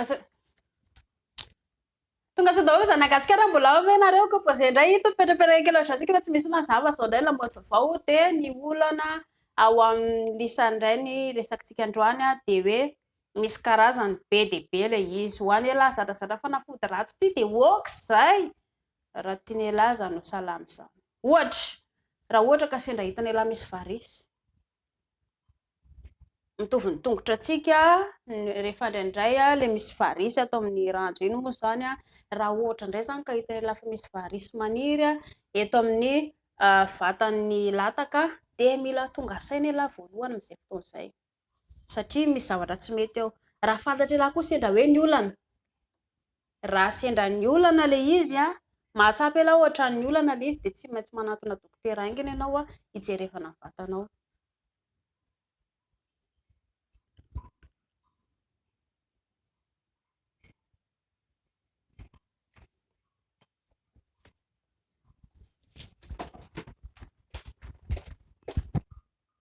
Tonga soa. Tonga soa daholo zanak'i Gasikara, mbola ao ve nareo? Composé indray ito, mipetrapetraka kely ohatran'izay fa tsy misy mazava izao indray lamaody vaovao dia ny olana ao amin'ny lisany indray ny resakitsika androany dia hoe misy karazany be dia be ilay izy. Ho an'ialahy zatrazatra fanafody ratsy ity dia ok izay raha tian'ialahy izany ho salama izany. Ohatra, raha ohatra ka sendra hitan'ialahy misy varisy. Mitovy ny tongotra antsika rehefa indraindray ilay misy varisy ato amin'ny ranjo iny moa izany, raha ohatra indray izany ka hitan'ny lehilahy fa misy varisy maniry eto amin'ny vatan'ny lataka dia mila tonga saina ialahy voalohany amin'izay fotoana izay satria misy zavatra tsy mety ao. Raha fantatr'ialahy koa sendra hoe ny olana, raha sendra ny olana ilay izy, mahatsapa ialahy ohatran'ny olana ilay izy dia tsy maintsy manantona dokotera haingana ianao hijerevana ny vatanao.